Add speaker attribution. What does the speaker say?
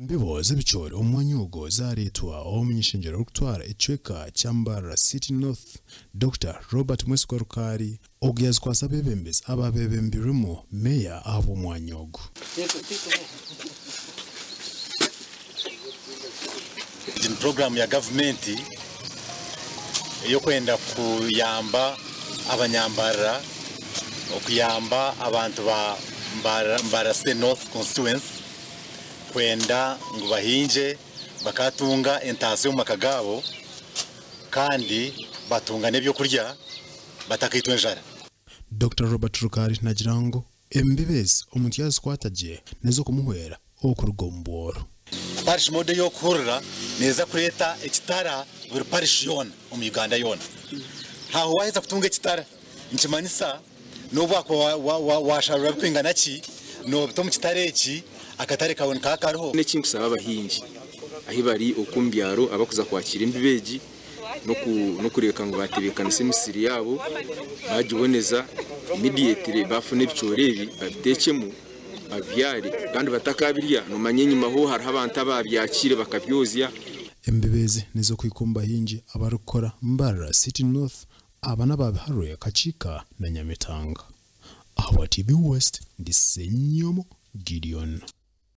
Speaker 1: Embibo z'ebicoori omu mwanya ogwo zaareetwa Ow'omuny'ishengyero orikutwara ekicweka kya Mbarara City North, Dokita Robert Mwesigwa Rukaari, ogu yaazikwatsa abeebembezi abaabebembirwemu Meeya ahabw'omwanya ogu.
Speaker 2: Egi ni puroguraamu ya gavumenti ey'okwenda kuyamba abanyambarara, okuyamba abantu ba Mbarara City North Constituency kwenda ngu bahingye bakatunga entaasya omu maka gaabo kandi batunga n'ebyokurya batakaitwa enjara.
Speaker 1: Dokita Robert Rukari naagira ngu Embibo ezi omuntu yaazikwata gye n'ez'okumuhwera okuruga omu bworo.
Speaker 2: Parish model ey'okuhurira neeza kureeta ekitara buri parish yoona omu Uganda yoona. Aho waaheza kutunga ekitara nikimanyisa n'obu waakuba waasharura birikwingana ki, noobita omu kitara eki akatare kaawe nikaba kariho.
Speaker 3: Eki nkusaba abahingi ahi bari okwo omu byaro abakuza kwakiira embibo egi n'okureebeka ngu baatebeekanisa emisiri yaabo baagiboneza immediately baafuna ebicoori ebi babiteekyemu babibyare kandi batakaabirya noomanya enyimaho hariho abantu abaabyakiire bakabyozya.
Speaker 1: Embibo ezi n'ez'okuhika omu bahingi abarikukora Mbarara City North, aba n'aba Biharwe, Kakiika na Nyamitanga. Ahabwa TV West, ndi Ssenyomo Gideon.